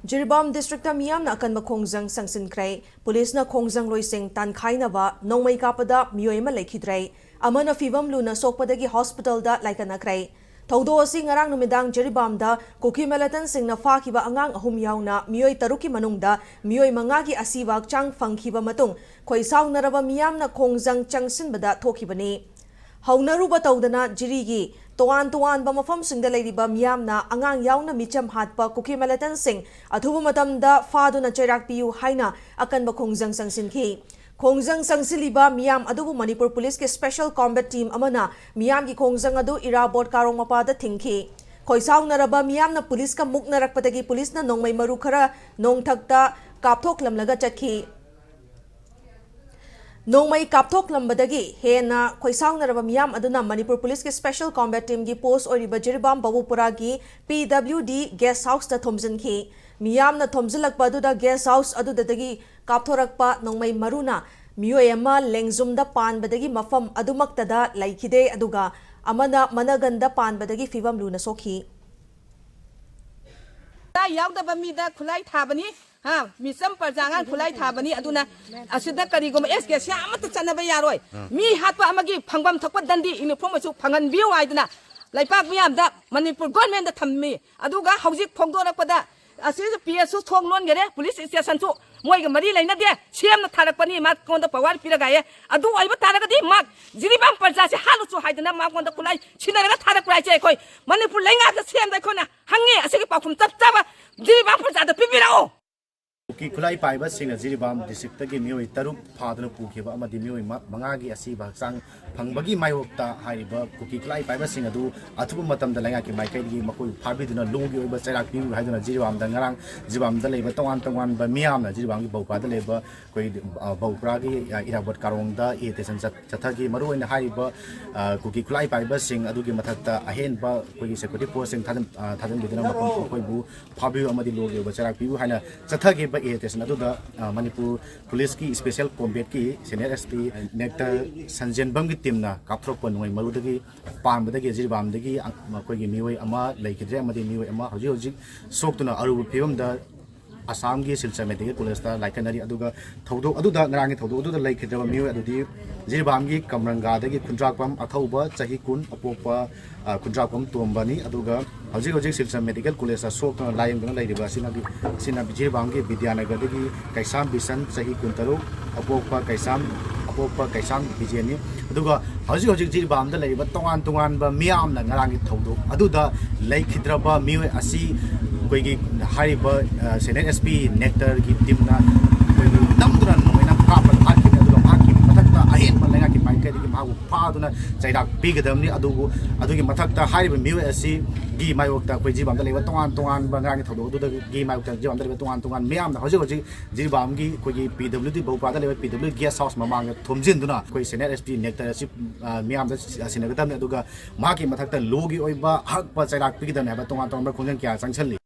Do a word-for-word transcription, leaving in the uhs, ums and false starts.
Jiribam district ꯃꯤꯌꯥꯝꯅ ꯑꯀꯟꯕ ꯈꯣꯡꯖꯪ ꯆꯪꯁꯤꯟꯈ꯭ꯔꯦ꯫ ꯄꯨꯂꯤꯁꯅ ꯈꯣꯡꯖꯪꯂꯣꯏꯁꯤꯡ ꯇꯥꯟꯈꯥꯏꯅꯕ ꯅꯣꯡꯃꯩ ꯀꯥꯞꯄꯗ ꯃꯤꯑꯣꯏ ꯑꯃ ꯂꯩꯈꯤꯗ꯭ꯔꯦ꯫ ꯑꯃꯅ ꯐꯤꯕꯝ ꯂꯨꯅ ꯁꯣꯛꯄꯗꯒꯤ ꯍꯣꯁꯄꯤꯇꯥꯜꯗ ꯂꯥꯏꯀꯠꯅꯈ꯭ꯔꯦ꯫ ꯊꯧꯗꯣꯛ ꯑꯁꯤ ꯉꯔꯥꯡ ꯅꯨꯃꯤꯗꯥꯡ ꯖꯤꯔꯤꯕꯥꯝꯗ ꯀꯨꯀꯤ ꯃꯤꯂꯤꯇꯦꯟꯠꯁꯤꯡꯅ ꯐꯥꯈꯤꯕ ꯑꯉꯥꯡ ꯑꯍꯨꯝ ꯌꯥꯎꯅ ꯃꯤꯑꯣꯏ ꯇꯔꯨꯛꯀꯤ ꯃꯅꯨꯡꯗ ꯃꯤꯑꯣꯏ ꯃꯉꯥꯒꯤ ꯑꯁꯤꯕ ꯍꯛꯆꯥꯡ ꯐꯪꯈꯤꯕ ꯃꯇꯨꯡ ꯈꯣꯏꯁꯥꯎꯅꯔꯕ ꯃꯤꯌꯥꯝꯅ ꯈꯣꯡꯖꯪ ꯆꯪꯁꯤꯟꯕꯗ ꯊꯣꯛꯈꯤꯕꯅꯤ꯫ ꯍꯧꯅꯔꯨꯕ ꯇꯧꯗꯅ ꯖꯤꯔꯤꯒꯤ ꯇꯣꯉꯥꯟ ꯇꯣꯉꯥꯟꯕ ꯃꯐꯝꯁꯤꯡꯗ ꯂꯩꯔꯤꯕ ꯃꯤꯌꯥꯝꯅ ꯑꯉꯥꯡ ꯌꯥꯎꯅ ꯃꯤꯆꯝ ꯍꯥꯠꯄ ꯀꯨꯀꯤ ꯃꯤꯂꯤꯇꯦꯟꯠꯁꯤꯡ ꯑꯊꯨꯕ ꯃꯇꯝꯗ ꯐꯥꯗꯨꯅ ꯆꯩꯔꯥꯛ ꯄꯤꯌꯨ ꯍꯥꯏꯅ ꯑꯀꯟꯕ ꯈꯣꯡꯖꯪ ꯆꯪꯁꯤꯟꯈꯤ꯫ ꯈꯣꯡꯖꯪ ꯆꯪꯁꯤꯜꯂꯤꯕ ꯃꯤꯌꯥꯝ ꯑꯗꯨꯕꯨ ꯃꯅꯤꯄꯨꯔ ꯄꯨꯂꯤꯁꯀꯤ ꯁ꯭ꯄꯦꯁꯦꯜ ꯀꯣꯝꯕꯦꯠ ꯇꯤꯝ ꯑꯃꯅ ꯃꯤꯌꯥꯝꯒꯤ ꯈꯣꯡꯖꯪ ꯑꯗꯨ ꯏꯔꯥꯕꯣꯠ ꯀꯥꯔꯣꯡ ꯃꯄꯥꯗ ꯊꯤꯡꯈꯤ꯫ ꯈꯣꯏꯁꯥꯎꯅꯔꯕ ꯃꯤꯌꯥꯝꯅ ꯄꯨꯂꯤꯁꯀ ꯃꯨꯛꯅꯔꯛꯄꯗꯒꯤ ꯄꯨꯂꯤꯁꯅ ꯅꯣꯡꯃꯩ ꯃꯔꯨ ꯈꯔ ꯅꯣꯡꯊꯛꯇ ꯀꯥꯞꯊꯣꯛꯂꯝꯂꯒ ꯆꯠꯈꯤ꯫ ꯅꯣꯡꯃꯩ ꯀꯥꯞꯊꯣꯛꯂꯝꯕꯗꯒꯤ ꯍꯦꯟꯅ ꯈꯣꯏꯁꯥꯎꯅꯔꯕ ꯃꯤꯌꯥꯝ ꯑꯗꯨꯅ ꯃꯅꯤꯄꯨꯔ ꯄꯨꯂꯤꯁꯀꯤ ꯁ꯭ꯄꯦꯁꯦꯜ ꯀꯣꯝꯕꯦꯠ ꯇꯤꯝꯒꯤ ꯄꯣꯁ ꯑꯣꯏꯔꯤꯕ ꯖꯤꯔꯤꯕꯥꯝ ꯕꯥꯕꯨꯄꯨꯔꯥꯒꯤ ꯄꯤ ꯗꯕ꯭ꯂꯤꯎ ꯗꯤ ꯒꯦꯁ ꯍꯥꯎꯁꯇ ꯊꯣꯝꯖꯤꯟꯈꯤ꯫ ꯃꯤꯌꯥꯝꯅ ꯊꯣꯝꯖꯤꯜꯂꯛꯄ ꯑꯗꯨꯗ ꯒꯦꯁ ꯍꯥꯎꯁ ꯑꯗꯨꯗꯒꯤ ꯀꯥꯞꯊꯣꯔꯛꯄ ꯅꯣꯡꯃꯩ ꯃꯔꯨꯅ ꯃꯤꯑꯣꯏ ꯑꯃ ꯂꯦꯡꯖꯨꯝꯗ ꯄꯥꯟꯕꯗꯒꯤ ꯃꯐꯝ ꯑꯗꯨꯃꯛꯇꯗ ꯂꯩꯈꯤꯗꯦ, ꯑꯗꯨꯒ ꯑꯃꯅ ꯃꯅꯒꯟꯗ ꯄꯥꯟꯕꯗꯒꯤ ꯐꯤꯕꯝ ꯂꯨꯅ ꯁꯣꯛꯈꯤ꯫ ꯈꯨꯠꯂꯥꯏ ꯌꯥꯎꯗꯕ ꯃꯤꯗ ꯈꯨꯠꯂꯥꯏ ꯊꯥꯕꯅꯤ, ꯍꯥ, ꯃꯤꯆꯝ ꯄ꯭ꯔꯖꯥ ꯑꯉꯥꯡ ꯈꯨꯠꯂꯥꯏ ꯊꯥꯕꯅꯤ꯫ ꯑꯗꯨꯅ ꯑꯁꯤꯗ ꯀꯔꯤꯒꯨꯝꯕ ꯑꯦꯁ ꯀꯦ ꯁꯤ ꯑꯃꯠꯇ ꯆꯠꯅꯕ ꯌꯥꯔꯣꯏ꯫ ꯃꯤ ꯍꯥꯠꯄ ꯑꯃꯒꯤ ꯐꯪꯐꯝ ꯊꯣꯛꯄ ꯗꯟꯗꯤ ꯌꯨꯅꯤꯐꯣꯔꯝ ꯑꯃꯁꯨ ꯐꯪꯍꯟꯕꯤꯌꯨ ꯍꯥꯏꯗꯅ ꯂꯩꯄꯥꯛ ꯃꯤꯌꯥꯝꯗ ꯃꯅꯤꯄꯨꯔ ꯒꯣꯔꯃꯦꯟꯗ ꯊꯝꯃꯤ꯫ ꯑꯗꯨꯒ ꯍꯧꯖꯤꯛ ꯐꯣꯡꯗꯣꯔꯛꯄꯗ ꯑꯁꯤꯁꯨ ꯄꯤ ꯑꯦꯁꯁꯨ ꯊꯣꯡ ꯂꯣꯟꯈꯔꯦ, ꯄꯨꯂꯤꯁ ꯁ꯭ꯇꯦꯁꯟꯁꯨ ꯃꯣꯏꯒ ꯃꯔꯤ ꯂꯩꯅꯗꯦ, ꯁꯤ ꯑꯦꯝꯅ ꯊꯥꯔꯛꯄꯅꯤ, ꯃꯉꯣꯟꯗ ꯄꯋꯥꯔ ꯄꯤꯔꯒ ꯍꯥꯏꯌꯦ꯫ ꯑꯗꯨ ꯑꯣꯏꯕ ꯇꯥꯔꯒꯗꯤ ꯃꯥ ꯖꯤꯔꯤꯕꯥꯝ ꯄ꯭ꯔꯖꯥꯁꯦ ꯍꯥꯠꯂꯨꯆꯣ ꯍꯥꯏꯗꯅ ꯃꯉꯣꯟꯗ ꯈꯨꯠꯂꯥꯏ ꯁꯤꯟꯅꯔꯒ ꯊꯥꯔꯛꯄ꯭ꯔꯥ ꯍꯥꯏꯁꯦ ꯑꯩꯈꯣꯏ ꯃꯅꯤꯄꯨꯔ ꯂꯩꯉꯥꯛꯇ ꯁꯤ ꯑꯦꯝꯗ ꯑꯩꯈꯣꯏꯅ ꯍꯪꯉꯤ꯫ ꯑꯁꯤꯒꯤ ꯄꯥꯎꯈꯨꯝ ꯆꯞ ꯆꯥꯕ ꯖꯤꯔꯤꯕꯥꯝ ꯄ꯭ꯔꯖꯥꯗ ꯄꯤꯕꯤꯔꯛꯑꯣ꯫ ꯀꯨꯀꯤ ꯈꯨꯠꯂꯥꯏ ꯄꯥꯏꯕꯁꯤꯡꯅ ꯖꯤꯔꯤꯕꯥꯝ ꯗꯤꯁꯇ꯭ꯔꯤꯛꯇꯒꯤ ꯃꯤꯑꯣꯏ ꯇꯔꯨꯛ ꯐꯥꯗꯨꯅ ꯄꯨꯈꯤꯕ ꯑꯃꯗꯤ ꯃꯤꯑꯣꯏ ꯃ-, ꯃꯉꯥꯒꯤ ꯑꯁꯤꯕ ꯍꯛꯆꯥꯡ ꯐꯪꯕꯒꯤ ꯃꯥꯌꯣꯛꯇ ꯍꯥꯏꯔꯤꯕ ꯀꯨꯀꯤ ꯈꯨꯠꯂꯥꯏ ꯄꯥꯏꯕꯁꯤꯡ ꯑꯗꯨ ꯑꯊꯨꯕ ꯃꯇꯝꯗ ꯂꯩꯉꯥꯛꯀꯤ ꯃꯥꯏꯀꯩꯗꯒꯤ ꯃꯈꯣꯏꯕꯨ ꯐꯥꯕꯤꯗꯨꯅ ꯂꯣꯒꯤ ꯑꯣꯏꯕ ꯆꯩꯔꯥꯛ ꯄꯤꯌꯨ ꯍꯥꯏꯗꯨꯅ ꯖꯤꯔꯤꯕꯥꯝꯗ ꯉꯔꯥꯡ ꯖꯤꯔꯤꯕꯥꯝꯗ ꯂꯩꯕ ꯇꯣꯉꯥꯟ ꯇꯣꯉꯥꯟꯕ ꯃꯤꯌꯥꯝꯅ ꯖꯤꯔꯤꯕꯥꯝꯒꯤ ꯕꯧꯄꯥꯗ ꯂꯩꯕ ꯑꯩꯈꯣꯏ, ꯑ, ꯕꯧꯄ꯭ꯔꯥꯒꯤ, ꯑ, ꯏꯔꯥꯕꯣꯠ ꯀꯥꯔꯣꯡꯗ ꯑꯦꯖꯤꯇꯦꯁꯟ ꯆꯠ-, ꯆꯠꯊꯈꯤ꯫ ꯃꯔꯨꯑꯣꯏꯅ ꯍꯥꯏꯔꯤꯕ, ꯑ, ꯀꯨꯀꯤ ꯈꯨꯠꯂꯥꯏ ꯄꯥꯏꯕꯁꯤꯡ ꯑꯗꯨꯒꯤ ꯃꯊꯛꯇ ꯑꯍꯦꯟꯕ ꯑꯩꯈꯣꯏꯒꯤ ꯁꯦꯀ꯭ꯌꯨꯔꯤꯇꯤ ꯐꯣꯔꯁꯁꯤꯡ ꯊꯥꯖꯤꯟ-, ꯑ, ꯊꯥꯖꯤꯟꯕꯤꯗꯨꯅ ꯃꯈꯣꯏ, ꯃꯈꯣꯏꯕꯨ ꯐꯥꯕꯤꯌꯨ ꯑꯃꯗꯤ ꯂꯣꯒꯤ ꯑꯣꯏꯕ ꯆꯩꯔꯥꯛ ꯄꯤꯌꯨ ꯍꯥꯏꯅ ꯆꯠꯊꯈꯤꯕ ꯑꯦꯖꯤꯇꯦꯁꯟ ꯑꯗꯨꯗ, ꯑ, ꯃꯅꯤꯄꯨꯔ ꯄꯨꯂꯤꯁꯀꯤ ꯁ꯭ꯄꯦꯁꯦꯜ ꯀꯣꯝꯕꯦꯠꯀꯤ ꯁꯦꯅꯤꯌꯔ ꯑꯦꯁ ꯄꯤ ꯅꯦꯛꯇꯔ ꯁꯟꯖꯦꯟꯕꯝꯒꯤ ꯇꯤꯝꯅ ꯀꯥꯞꯊꯣꯔꯛꯄ ꯅꯣꯡꯃꯩ ꯃꯔꯨꯗꯒꯤ ꯄꯥꯟꯕꯗꯒꯤ ꯖꯤꯔꯤꯕꯥꯝꯗꯒꯤ, ꯑ, ꯃꯈꯣꯏꯒꯤ ꯃꯤꯑꯣꯏ ꯑꯃ ꯂꯩꯈꯤꯗ꯭ꯔꯦ ꯑꯃꯗꯤ ꯃꯤꯑꯣꯏ ꯑꯃ ꯍꯧꯖꯤꯛ ꯍꯧꯖꯤꯛ ꯁꯣꯛꯇꯨꯅ ꯑꯔꯨꯕ ꯐꯤꯕꯝꯗ ꯑꯁꯥꯝꯒꯤ ꯁꯤꯜꯆꯔ ꯃꯦꯗꯤꯀꯦꯜ ꯀꯣꯂꯦꯖꯇ ꯂꯥꯏꯀꯠꯅꯔꯤ꯫ ꯑꯗꯨꯒ ꯊꯧꯗꯣꯛ ꯑꯗꯨꯗ, ꯉꯔꯥꯡꯒꯤ ꯊꯧꯗꯣꯛ ꯑꯗꯨꯗ ꯂꯩꯈꯤꯗ꯭ꯔꯕ ꯃꯤꯑꯣꯏ ꯑꯗꯨꯗꯤ ꯖꯤꯔꯤꯕꯥꯝꯒꯤ ꯀꯝꯔꯪꯒꯥꯗꯒꯤ ꯈꯨꯟꯗ꯭ꯔꯥꯛꯄꯝ ꯑꯊꯧꯕ, ꯆꯍꯤ ꯀꯨꯟ, ꯑꯄꯣꯛꯄ, ꯑ, ꯈꯨꯟꯗ꯭ꯔꯥꯛꯄꯝ ꯇꯣꯝꯕꯅꯤ꯫ ꯑꯗꯨꯒ ꯍꯧꯖꯤꯛ ꯍꯧꯖꯤꯛ ꯁꯤꯜꯆꯔ ꯃꯦꯗꯤꯀꯦꯜ ꯀꯣꯂꯦꯖꯇ ꯁꯣꯛꯇꯨꯅ ꯂꯥꯌꯦꯡꯗꯨꯅ ꯂꯩꯔꯤꯕ ꯑꯁꯤꯅ, ꯑꯁꯤꯅ ꯖꯤꯔꯤꯕꯥꯝꯒꯤ ꯕꯤꯗ꯭ꯌꯥꯅꯒꯔꯗꯒꯤ ꯀꯩꯁꯥꯝ ꯕꯤꯁꯟ, ꯆꯍꯤ ꯀꯨꯟꯇꯔꯨꯛ, ꯑꯄꯣꯛꯄ ꯀꯩꯁꯥꯝ, ꯑꯄꯣꯛꯄ ꯀꯩꯁꯥꯝ ꯕꯤꯖꯦꯅꯤ꯫ ꯑꯗꯨꯒ ꯍꯧꯖꯤꯛ ꯍꯧꯖꯤꯛ ꯖꯤꯔꯤꯕꯥꯝꯗ ꯂꯩꯔꯤꯕ ꯇꯣꯉꯥꯟ ꯇꯣꯉꯥꯟꯕ ꯃꯤꯌꯥꯝꯅ ꯉꯔꯥꯡꯒꯤ ꯊꯧꯗꯣꯛ ꯑꯗꯨꯗ ꯂꯩꯈꯤꯗ꯭ꯔꯕ ꯃꯤꯑꯣꯏ ꯑꯁꯤ ꯑꯩꯈꯣꯏꯒꯤ ꯍꯥꯏꯔꯤꯕ, ꯑ, ꯁꯦꯅꯤꯌꯔ ꯑꯦꯁ ꯄꯤ ꯅꯦꯛꯇꯔꯒꯤ ꯇꯤꯝꯅ ꯑꯩꯈꯣꯏꯒꯤ ꯅꯝꯗꯨꯅ ꯅꯣꯡꯃꯩꯅ ꯀꯥꯞꯂꯒ ꯍꯥꯠꯈꯤꯕꯅꯤ꯫ ꯑꯗꯨꯒ ꯃꯍꯥꯛꯀꯤ ꯃꯊꯛꯇ ꯑꯍꯦꯟꯕ ꯂꯩꯉꯥꯛꯀꯤ ꯃꯥꯏꯀꯩꯗꯒꯤ ꯃꯍꯥꯛꯄꯨ ꯐꯥꯗꯨꯅ ꯆꯩꯔꯥꯛ ꯄꯤꯒꯗꯕꯅꯤ꯫ ꯑꯗꯨꯕꯨ ꯑꯗꯨꯒꯤ ꯃꯊꯛꯇ ꯍꯥꯏꯔꯤꯕ ꯃꯤꯑꯣꯏ ꯑꯁꯤꯒꯤ ꯃꯥꯌꯣꯛꯇ ꯑꯩꯈꯣꯏ ꯖꯤꯔꯤꯕꯥꯝꯗ ꯂꯩꯕ ꯇꯣꯉꯥꯟ ꯇꯣꯉꯥꯟꯕ ꯉꯔꯥꯡꯒꯤ ꯊꯧꯗꯣꯛ ꯑꯗꯨꯗꯒꯤ ꯃꯥꯌꯣꯛꯇ ꯖꯤꯔꯤꯕꯥꯝꯗ ꯂꯩꯕ ꯇꯣꯉꯥꯟ ꯇꯣꯉꯥꯟꯕ ꯃꯤꯌꯥꯝꯅ ꯍꯧꯖꯤꯛ ꯍꯧꯖꯤꯛ ꯖꯤꯔꯤꯕꯥꯝꯒꯤ ꯑꯩꯈꯣꯏꯒꯤ ꯄꯤ ꯗꯕ꯭ꯂꯤꯎ ꯗꯤ ꯕꯧꯄꯥꯗ ꯂꯩꯕ ꯄꯤ ꯗꯕ꯭ꯂꯤꯎ ꯒꯦꯁ ꯍꯥꯎꯁ ꯃꯃꯥꯡꯗ ꯊꯣꯝꯖꯤꯟꯗꯨꯅ ꯑꯩꯈꯣꯏ ꯁꯦꯅꯤꯌꯔ ꯑꯦꯁ ꯄꯤ ꯅꯦꯛꯇꯔ ꯑꯁꯤ, ꯑ, ꯃꯤꯌꯥꯝꯗ ꯁꯤꯟꯅꯒꯗꯕꯅꯤ꯫ ꯑꯗꯨꯒ ꯃꯍꯥꯛꯀꯤ ꯃꯊꯛꯇ ꯂꯣꯒꯤ ꯑꯣꯏꯕ ꯍꯛꯄ ꯆꯩꯔꯥꯛ ꯄꯤꯒꯗꯕꯅꯤ ꯍꯥꯏꯕ ꯇꯣꯉꯥꯟ ꯇꯣꯉꯥꯟꯕ ꯈꯣꯡꯖꯪ ꯀꯌꯥ ꯆꯪꯁꯤꯜꯂꯤ꯫